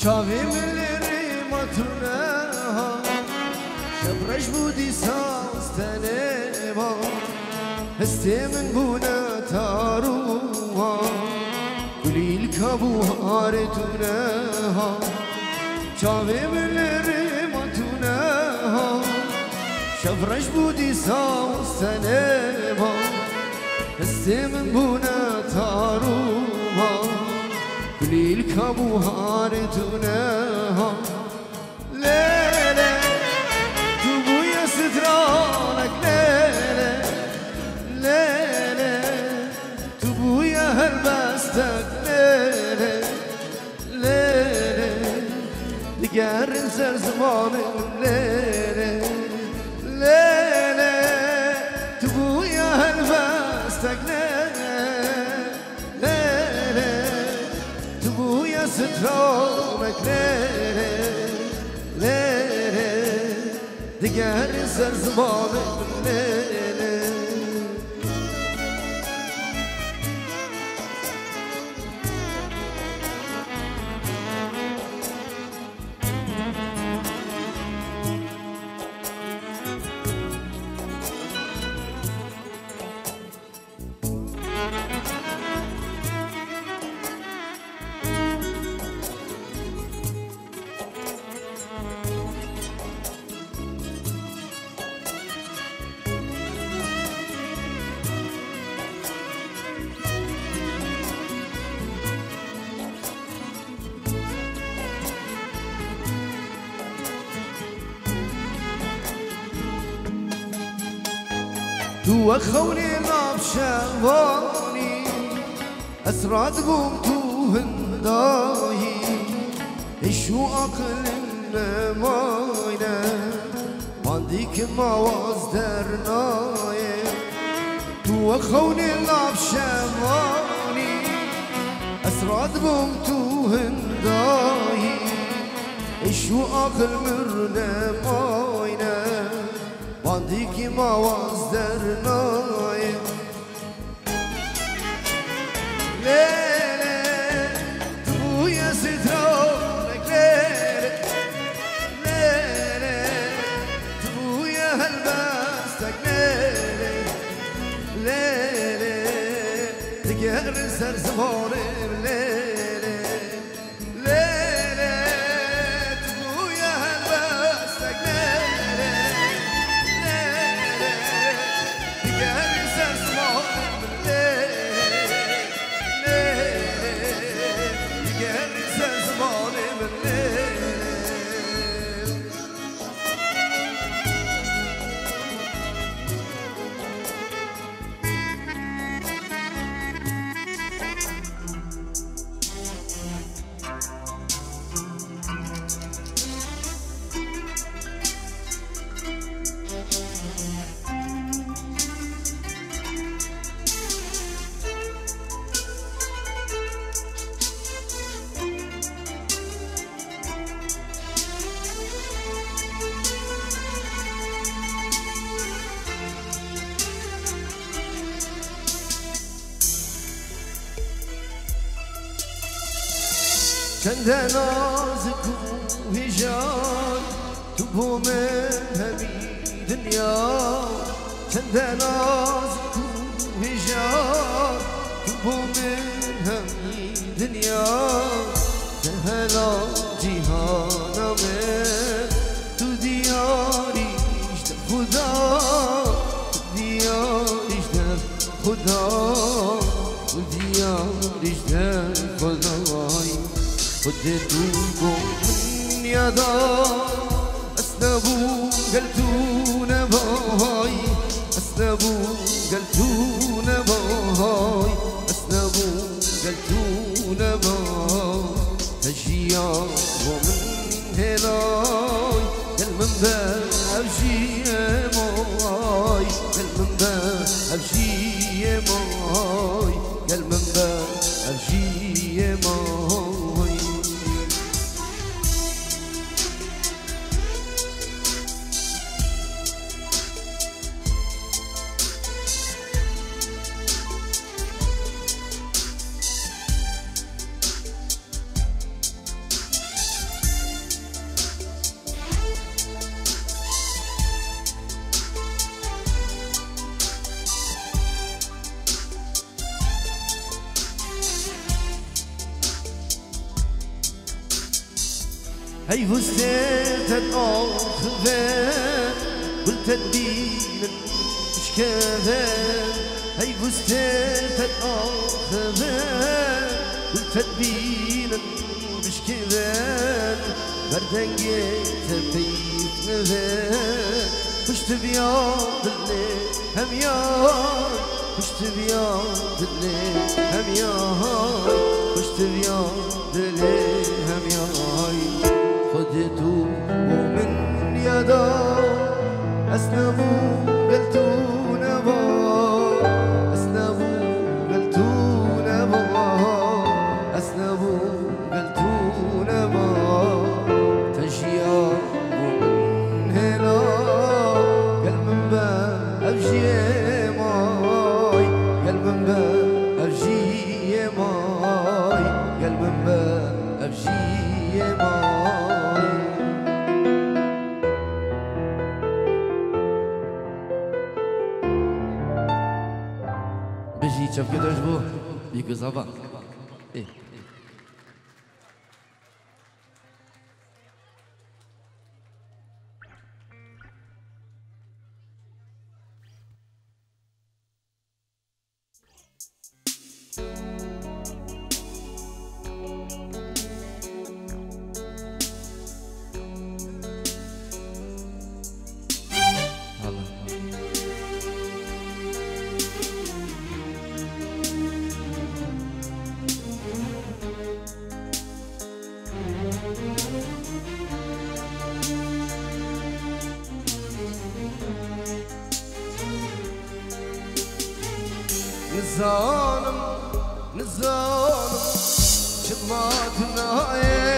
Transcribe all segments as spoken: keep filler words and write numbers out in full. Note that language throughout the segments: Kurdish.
Çavê min li rê ma tune ha, şev reş bû dîsa tenê ma. Hestê min bûne tarû ha, kulîlka bû harê tune ha. Çavê min li rê ma tune ha, şev reş bû dîsa tenê ma. Hestê min bûne tarû ha, kulîlka bû harê tune ha. Lê lê, tu bûye stranek lê lê, lê lê, tu bûye helbestek lê lê, lê lê, digerin ser zimanê min lê lê, lê lê, tu bûye helbestek lê lê. Lê lê, tu bûye stranek lê lê, lê lê, digerin ser zimanê min lê lê. Tu wek xewnê nav şevanî, ez radibûm tu hindayî. Hêş û aqil nemayne, bandî ki mawaz dernayê. Tu wek xewnê nav şevanî, ez radibûm tu hindayî. Hêş û aqil mir nemayne, bandî ki mawaz dernayê. Lê lê, tu bûye stranek lê lê. Lê lê, tu bûye helbestek lê lê. Lê lê, digerin ser zimanê min lê lê. Lê lê, tu bûye helbestek lê lê. Lê lê, digerin ser zimanê min lê lê. Lê lê, digerin ser zimanê min lê lê. Çende nazik û hêja, tu bo min hemî dinya. Çende nazik û hêja, tu bo min hemî dinya. Te hela cîhana min, tu diyarî ji te Xuda, tu diyarî ji te Xuda, tu diyarî ji te Xudayî. Xwedê tu bo min yada, ez nebûm gel tu nebayî, ez nebûm gel tu nebayî, ez nebûm gel tu nebayî. Te jiyan bo min hêlay, gel min be ev jiyê may, gel min be ev jiyê may, gel min be ev jiyê may. Hey wistê te axive, gul te dibînin bişkeve. Hey wistê te axive, gul te dibînin bişkeve. Ber dengê te peyv neve, pişt viya dilê hem yay, pişt viya dilê hem yay, pişt viya dilê hem yay. Xwedê tu bo min yada, ez nebû gel tu neba, ez nebû gel tu neba, ez nebû gel tu neba. Te jiya bo min hêla, gel min be ev jiyê may, gel min be ev jiyê may, gel min be ev jiyê may. Bijî çavkê te ji bo bî ku zava. Ê. Nizanim, nizanim, çima tu nayê?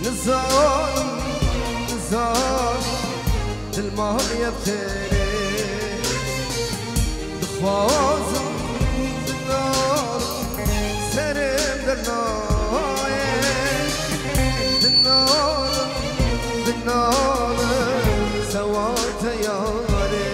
Nizanim, nizanim, dil ma yê bi xêrê. Dixwazim dinalim, serê min dernayê. Dinalim, dinalim, sewa te yarê.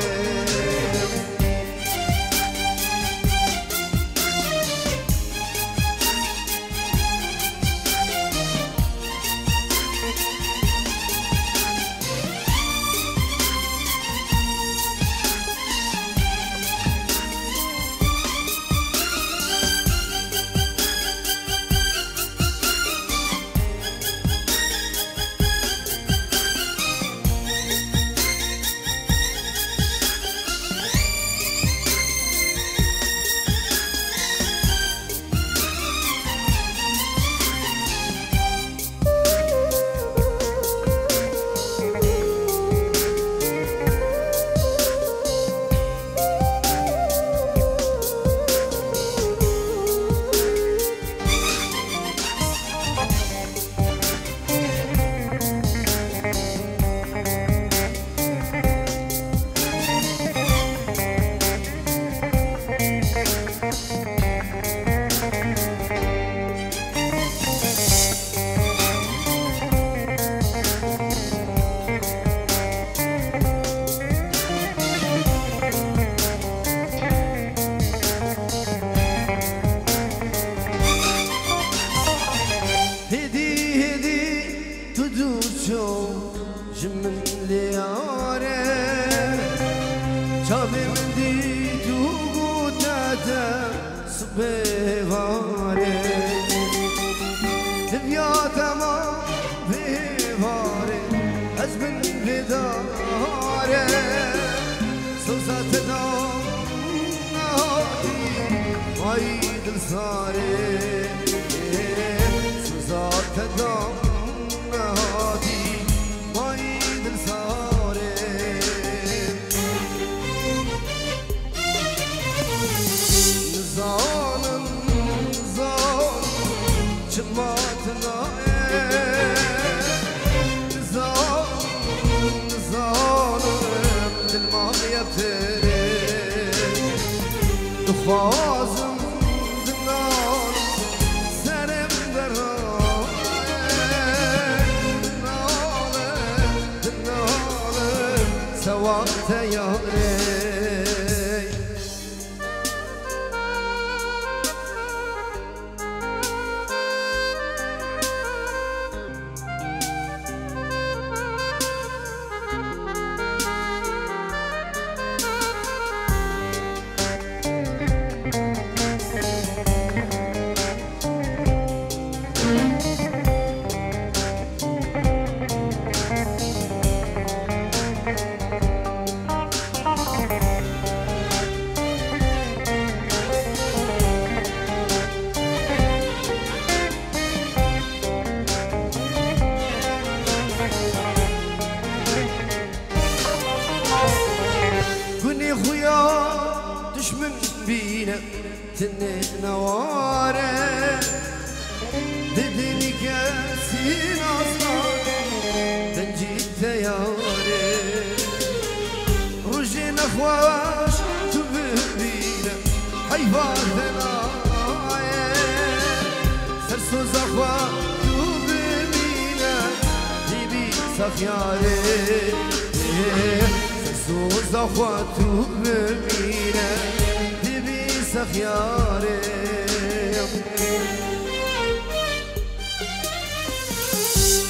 Hêdî, hêdî tu dûr çû ji min lê yare. Çavê min dît û gote te sibê vare. Diviya te ma vê vare, ez bin vê dare. Soza te da nehatî, ay dilsarê. Soza te da nehatî, ay dilsarê. Nizanim, nizanim, çima tu nayê? Nizanim, nizanim, dil ma yê bi xêrê. Dixwazim dinalim, serê min dernayê. Dinalim, dinalim, sewa te yarê. Tinê neware, di dilî kesî nas nake, dencî teyare. Rojê nexweş tu bibîne, heyva te naye. Sersoza xwe tu bimîne, dibî sexyarê. Sersoza xwe tu bimîne, dibî sexyarê.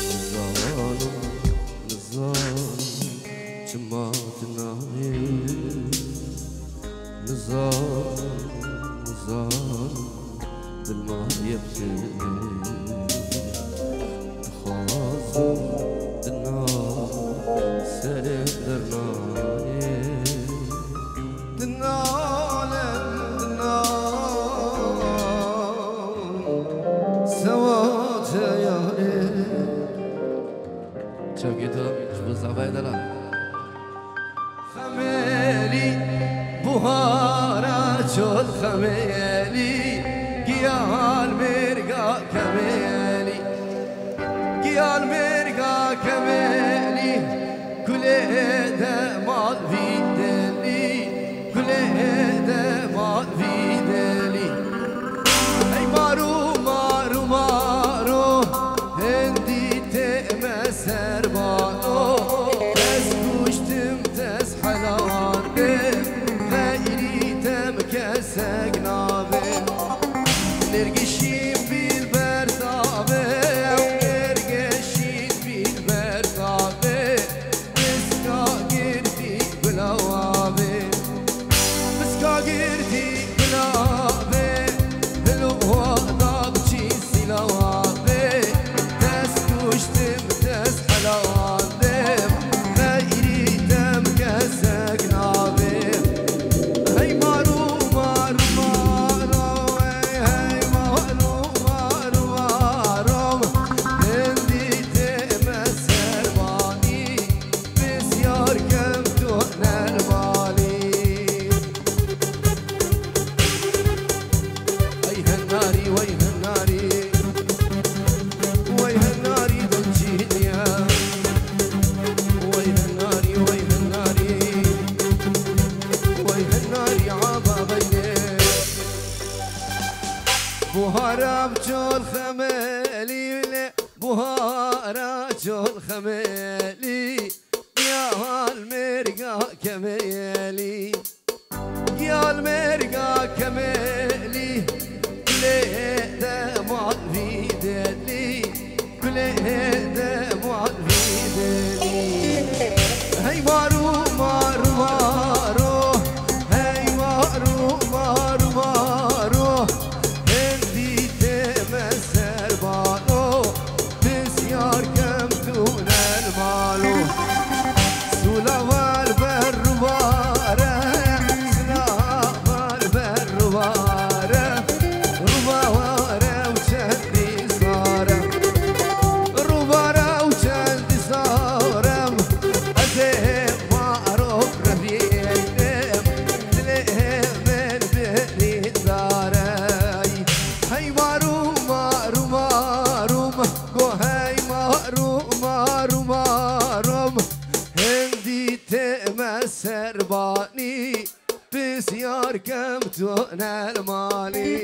Nizanim, nizanim çima tu nayê. Nizanim, nizanim dilma yek tê. Dixwazim di nav serê dernayê. Dinalem, dinalem, sewa te yarê. Çavkê tu ji bo zavayê delal. Xemelî, buhara çol xemelî, giyal mêrga kemelî. Giyal mêrga kemelî, kulê de mal vî delî, kulê de mal vî delî. Hey maru, maru, maru, hindî tê me serbano, ez kuştim, ez helawandim, xeyrî te bi kesek nabê. Nêrgişî bîl ber tabe, ew nêrgişî bîl ber tabe. Piska girtî gula wavê, piska girtî gula wavê, hilo wada biçî sîla wavê. Dest kuştim, dest helawandim, xeyrî te bi kesek nabê. Hey maru, maru, maru, hey, hey, maru, maru, maru, hindî tê me serbanî, pisyar kem tu nerbalî. Hey henarî, wey henarî. Wey henarî dincîniya. Wey henarî, wey henarî. Wey henarî aba beynê. Buhara bi çol xemelî lê, buhara çol xemelî. Giyal mêrga kemelî. Giyal mêrga kemelî, kulê de mal vî delî, kulê de mal vî delî. Hey maru, maru, maru, hey maru, maru, maru, hindî tê me serbano. Pisyar kem tu nel malo. Sula var ber rubare, sula var ber rubare. Rubare u çendî sare. Rubare u çendî sare. Ez ê maro revînim. Dilê min birîndare. Hey maru, maru, maru. Go hey maru, maru, marum, hindî tê me serbanî, pisyar kem tu nel malî.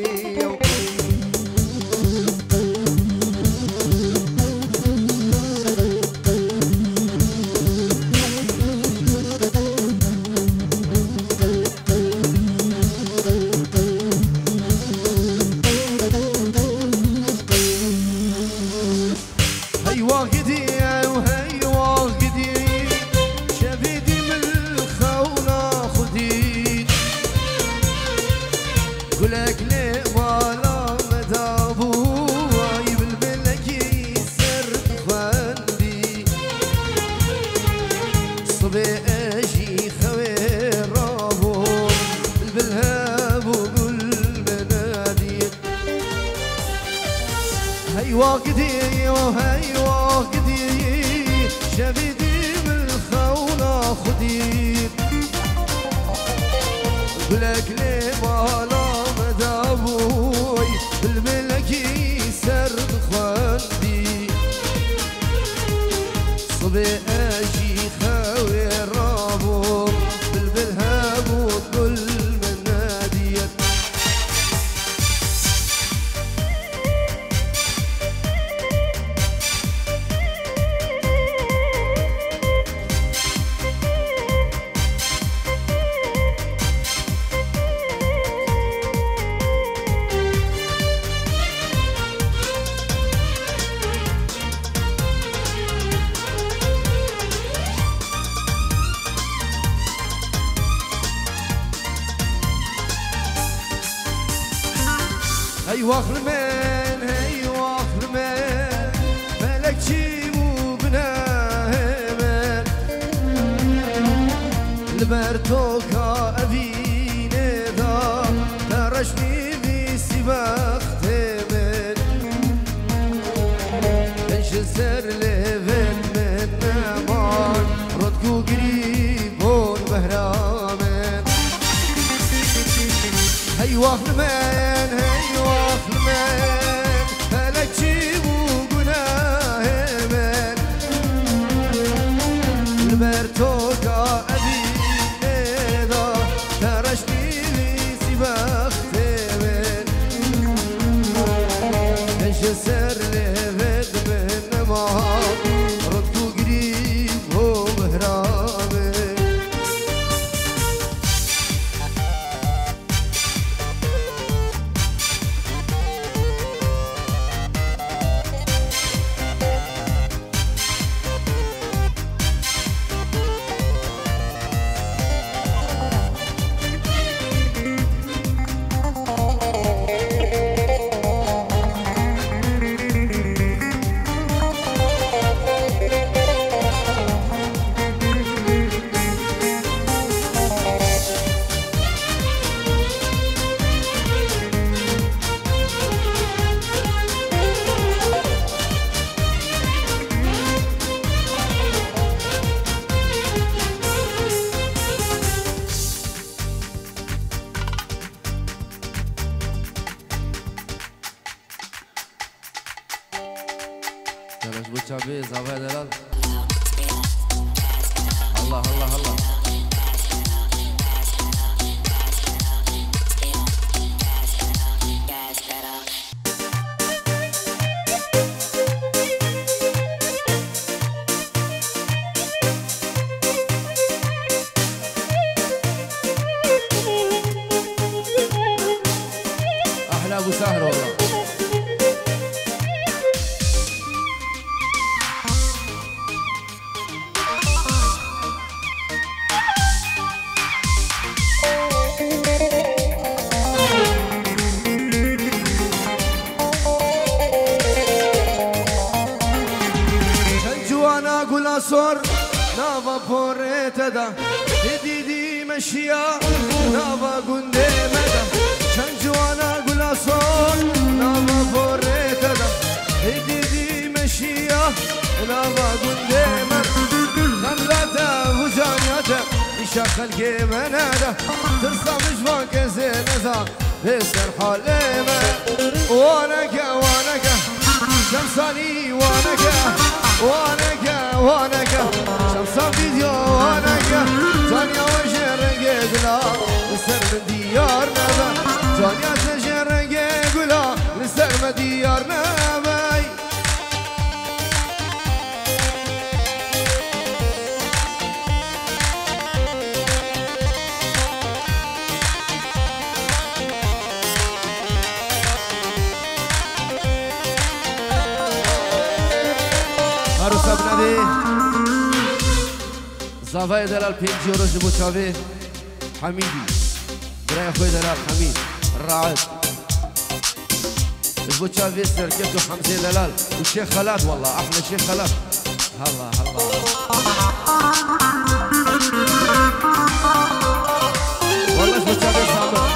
Hey wagidî ew hey wagidî, şevî dî min xewna xwedî. Gulek lê mala me dabû, ay bilbilekî ser dixwendî. Sibê ez jî xewê rabûm, bilbil hebû gul min nedî. Hey wagidî, o hey wagidî, şevî dî min xewna xwedî. Gulek lê mala me da Hey wax li min, hey wax li min, felek çî bû gunehê min. Li ber toka evînê de, te reş nivîsî bextê min. Min ji ser lêvên min neman, rund ku girî bûn behra min. Hey wax li min, hey wax li min, felek çî bû gunehê min. Li ber toka evînê de, te reş nivîsî bextê min. Min ji ser lêvên min nema, rund ku girî bû behra min. Delal ji bo çavê zavaya delal. Allah, Allah, Allah. أحلى أبو سهر والله. Çend ciwana gula sor nava porê te de, hêdî dî meşiya nava gundê me de. Çend ciwana gula sor nava porê te de, hêdî dî meşiya nava gundê me. Xemla te û caniya te îşa xelkê me nede. Tirsa min ji van kesê neda bê ser halê me. Waneke, waneke, Şemsanî waneke, waneke, waneke, Şemsan vîdyo waneke. Caniya we ji rengê dila li ser min diyar nebe. Caniya te ji rengê gula li ser me diyar nebe. Arosa binavê zavayê delal pêncî euro ji bo çavê Hemîdî. Birayê xwe delal Hemîd. Raet. Ji bo çavê Serketo Hemzê Delal û Şêx Xelat, wallah, ehla Şêx Xelat. Halla, halla. Wallah, ji bo çavê Samir.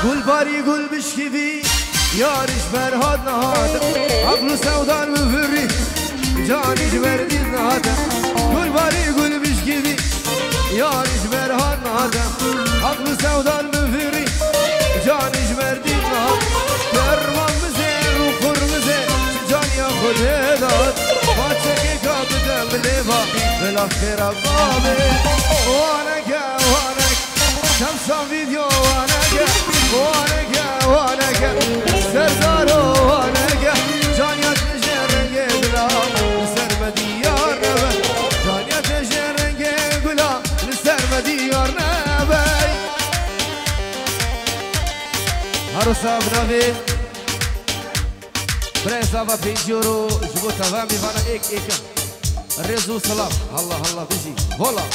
Gul barî, gul bişkivî, yar ji ber hat nehate. Aql û sewdan min virî, canî ji ber dît nehate. Gul barî, gul bişkivî, yar ji ber hat nehate. Aql û sewdan min virî, canî ji ber dît nehate. Derman mizê û qurmizê, ji caniya Xwedê dat. Maçekê ka bide milê va, bila xêra babê. Waneke, waneke. Şemsan vîdyo waneke, waneke, waneke. Serdaro waneke, caniya te ji rengê gula li ser me diyar nebe. Caniya te ji rengê gula li ser me diyar nebe. Arosa binavê Birayê zava pêncî euro ji bo teva mêvana êk êk in. Rêz û silav. Halla halla bijî. Hola.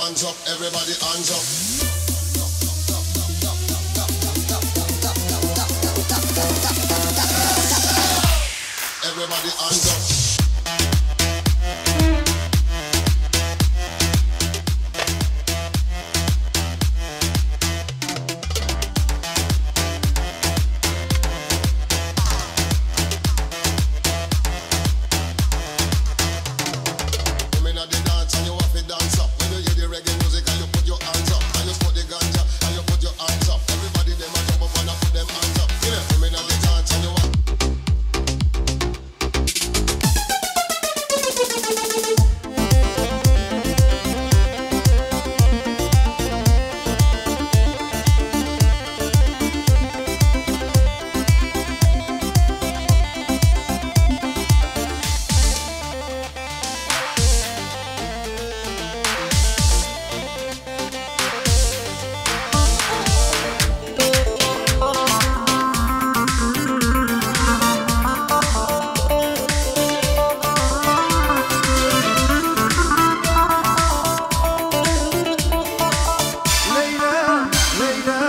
Hands up, everybody, hands up. Everybody, hands up. Come inna di dance and yuh haffi dance up. When yuh hear di reggae music and yuh put yuh hands up, and yuh smoke di ganja and yuh put yuh hands up. Everybody dem a jump up and a put dem hands up. Come inna di dance and yuh haffi Leyla, Leyla.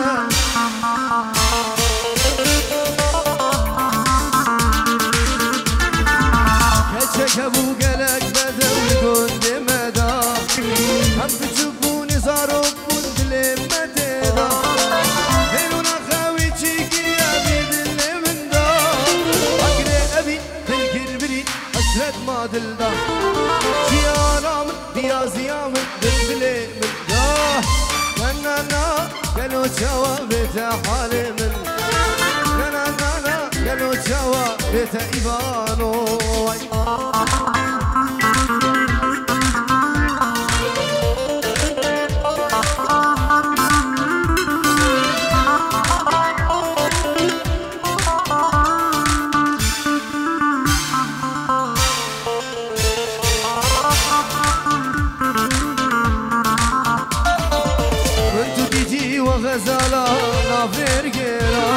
Keçek hebû gelek bedew li gundê me de. Hem piçûk bûn ê zarok bûn dilê me tê de. Hêlûna xewî çî kiriye vî dilê min de. Akirê evî dilgir birî hesret ma dil de. Jiyana min, riyaziya min, dil dilê min de. Na, na, na, gelo çawa bête halê min. Na, na, na, na, gelo çawa bête îvano. Way. Min tu dîtî we xezala navêr gêra.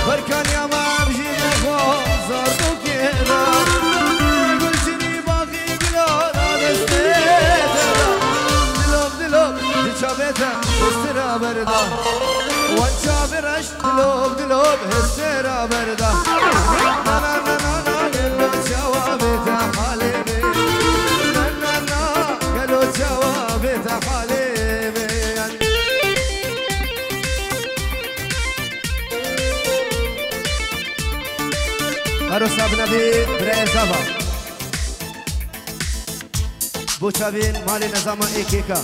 Berkaniya me em jî bi xwe zar bû kêra. Gulçinî baxî gula da destê te da. Dilop dilop di çavê te histira berda. Wan çavê reş Dilop, dilop, hestera berda. Na, na, na, na, na, gelo çawa bête halê me. Na, na, na, gelo çawa bête halê me. Hero sabine bi birayê zava. Bo çavên malê nezama êk êka.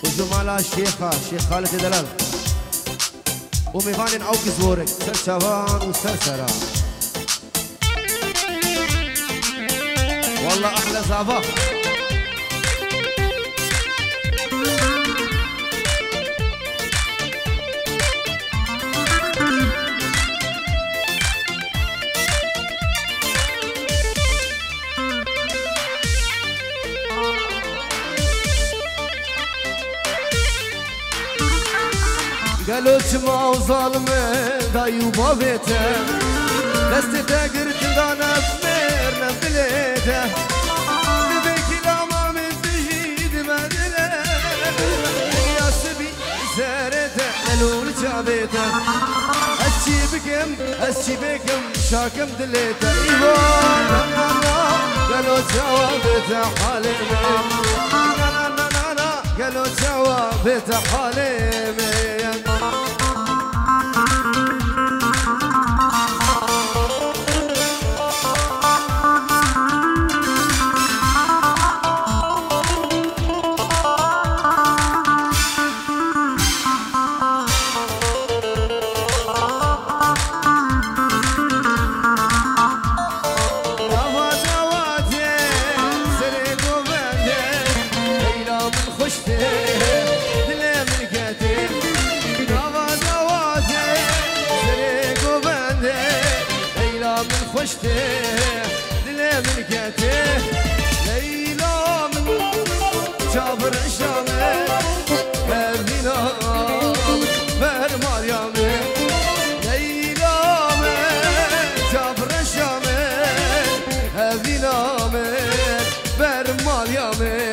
Û ji mala Şêxa, Şêx Xalidê Delal. Û mêvanên Awkî Zworik, ser çavan û ser sera. Wallah ehle zava. Gelo çima ew zalim e dayî û bavê te? Destê te girtin dane mêr ne dilê te. Divê kîlama min tu jî dibe dilê. Ya sibî Serê te, gelo li çavê te. Ez çi bikim, ez çi bikim, şakim dilê te. Îvan, na, na, na, gelo çawa bête halê me. Na, na, na, na, na, gelo çawa bête halê me. Dilê min ketê Leyla min, çavreşa min, hevdîna min, bermariya min. Leyla min, çavreşa min, hevdîna min, bermariya min.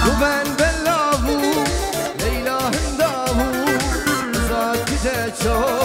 Û ben belav û Leyla hindav û zat kite çok.